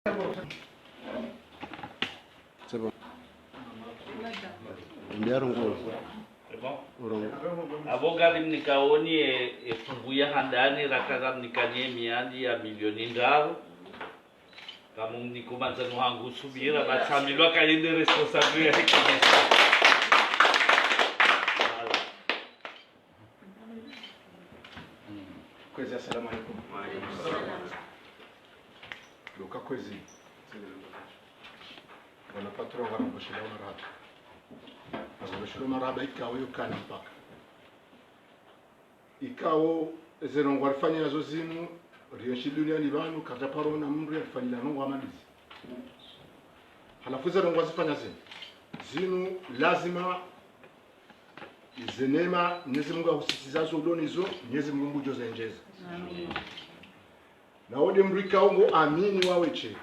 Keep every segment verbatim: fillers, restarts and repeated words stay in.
C'est bon. Mbia rongoa. C'est bon. Rongoa. Apvo ngarimnikaoni e, e fungu ya handani, raka ngamnikani e miadi ya milioni ndraru. Kamumniko mandzani hangu subira, batsambilwa kayende responsable ya hekimesa. Voilà. Kwezi, assalamu alaikum. Luka kwezi. Bwana patron, ngaramboshelo marahaba. Ngaramboshelo marahaba, ikao yo kana mpaka. Ikao, eze ndrongoo rifanya zo zinu, rienshi duniani pvanu, kadja paro ona mndru yarifanyila ndrongoo amalizi. Halafu eze ndrongoo zifanya zinu. Zinu lazima, ize neema, Mwenyezi Mungu ahusisiza zo ulo nizo, Mwenyezi Mungu ngudjo zendjeza. Amin. Na ode mndru ikao ngo amini waweshe.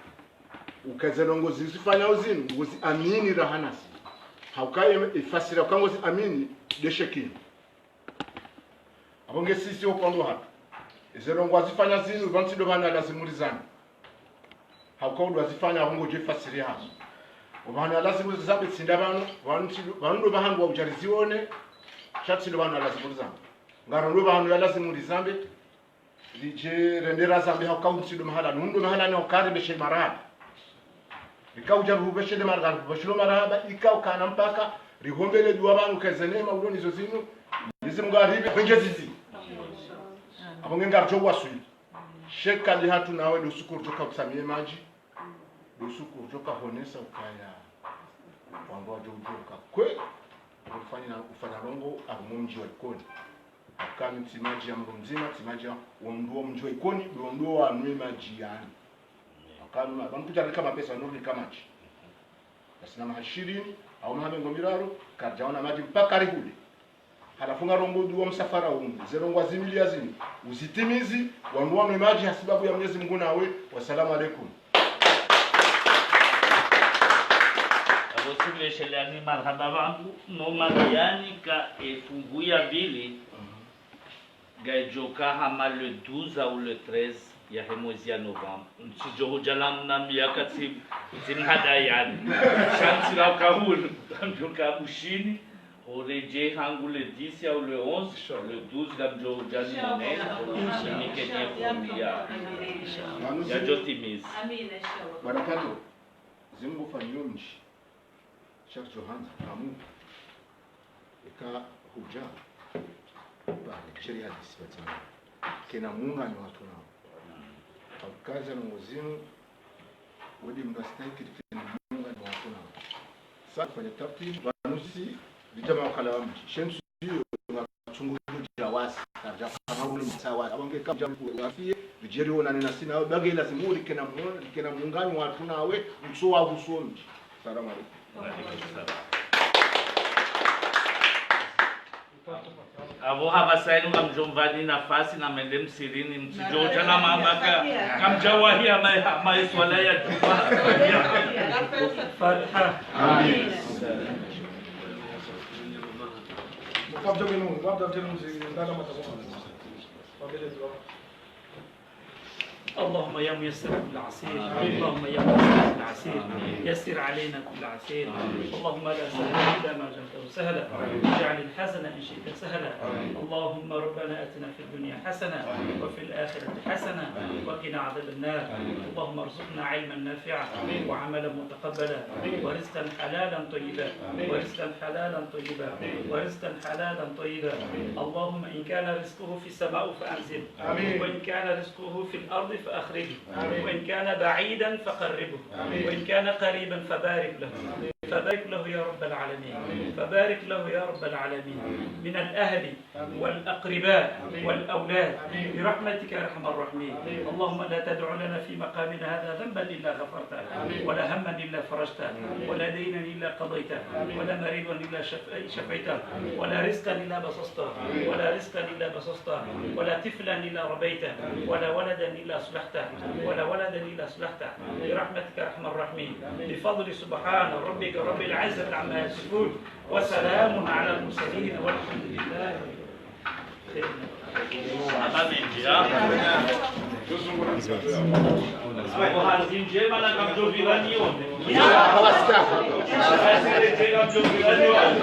Uka eze ndrongoo zizifanyao zinu, ngozi amini raha nasi. Hauka ye, ifasiri uka ngozi amini, ndeshe kinu. Apvo nge sisi upande hatru. Eze ndrongoo zifanya zinu, pvanu tsi ndo pvanu lazimu rizambe. Hauka udo wazifanya, apvo ngodjo fasiri hazo. Opvanu lazimu rizambe tsi nda pvanu, pvanu tsi ndo, pvanu ndo pvahanu wa udjarizione, sha tsi ndo pvanu lazimu rizambe. Ngaro ndo pvanu ya lazimu rizambe, ridje rende razambe hauka ntsi ndo mahala, nu ndo mahala ni hauka ribeshe marahaba. Rika udja rubeshe de marahaba, rubeshe lo marahaba, ikao kana mpaka, rihombele dua pvanu ka eze neema ulo nizo zinu, Mwenyezi Mungu aripve, pvendje zizi. Apvo nge ngaridjo waswili. Sheka li hatru nawe ndo usuku ridjo ka utsamie madji. Ndo usuku ridjo ka honesa ukaya. Wandru wadjo udjuwa uka kwe. Ufanya, ufanya ndrongoo, harumwa mdji wa Ikoni. Akami tsi madji ya mndru mdzima, tsi madji ya wandru wa mdji wa Ikoni, ndo wandru wanwe madji yanu. Akami ma, pvanu kudja rika mapesa, no rika madji. Basi na maha shirini, au maha mengo miraru, karidjaona madji mpaka rihule. Halafu ngarombo dua msafara unu, ze ndrongoo zimiliya zinu, uzitimizi, wandru wanwe madji hasibabu ya Mwenyezi Mungu nawe. Wassalamu alaikum. Apvo sibeshelani marahaba pvangu, no maliani ka e fungu ya pvili, ngaidjo ka hama le douze au le treize ya he mwezi ya novembre. Ntsidjo hudja la mna miaka tsi, tsi mhada yani. Sha ntsi la ukahulu, ngamdjo ka Bushini, oredje hangu le dix au le onze, le douze ngamdjo hudja nimone, nimike nye fungu ya, yadjo timizi. Bwana Pato, zimngu fanyo mdji. Sha ridjo handza, kamu. Eka hudja, ba, Nigeria disi batana. Kena muunganyo watru nawo. Hauka ze ndrongoo zinu, wadi mndru astahiki kena muunganyo watru nawo. Sa fanya tapi, pvanu si, ridja mawakala wa mdji. Shensu yo, ngatungu dja wasi, karidja kama ule msa wasi. Apvo nge kamdja mkuu wafie, ridje rionane nasi nawe, ba nge lazimu rikena mu-, rikena muunganyo watru nawe, mso wa husu wo mdji. Salamu alaikum. Apvo hapvasa inu ngamdjo mpvani nafasi na mende msirini, mtsidjo udja na mamaka, kamdja wahi ama, ama iswala ya djuma. Fatiha. Amin. اللهم يا ميسر كل عسير، اللهم يا ميسر كل عسير، يسر علينا كل عسير. اللهم لا سهل إلا ما جعلته سهلا، واجعل الحزن إن شئت سهلا. اللهم ربنا آتنا في الدنيا حسنة وفي الآخرة حسنة وقنا عذاب النار. اللهم ارزقنا علما نافعا وعملا متقبلا ورزقا حلالا طيبا، ورزقا حلالا طيبا، ورزقا حلالا طيبا. اللهم إن كان رزقه في السماء فأنزله، آمين. وإن كان رزقه في الأرض فأخرجه، آمين. وإن كان بعيدا فقربه، آمين. وإن كان قريبا فبارك له، آمين. فبارك له يا رب العالمين، آمين. فبارك له يا رب العالمين، آمين. من الأهل، آمين. والأقرباء، آمين. والأولاد، آمين. برحمتك يا أرحم الراحمين. آمين. اللهم لا تدع لنا في مقامنا هذا ذنبا إلا غفرته، آمين. ولا هما إلا فرجته، آمين. ولا دينا إلا قضيته، آمين. ولا مريضا إلا شف-، شفيته، آمين. ولا رزقا إلا بسطته، آمين. ولا رزقا إلا بسطته، آمين. ولا طفلا إلا ربيته، آمين. ولا ولدا إلا أصلحته، آمين. ولا ولدا إلا أصلحته، آمين. برحمتك يا أرحم الراحمين، آمين. بفضل سبحان ربك رب العزة عما يصفون، وسلام على المرسلين والحمد لله. Hazi ndjema na kamdjovira nione. Hazi ndjema kamdjovira nione.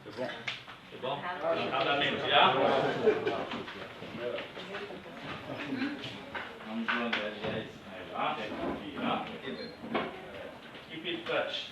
C'est bon. C'est bon. Ah, la même, là. Keep it touch.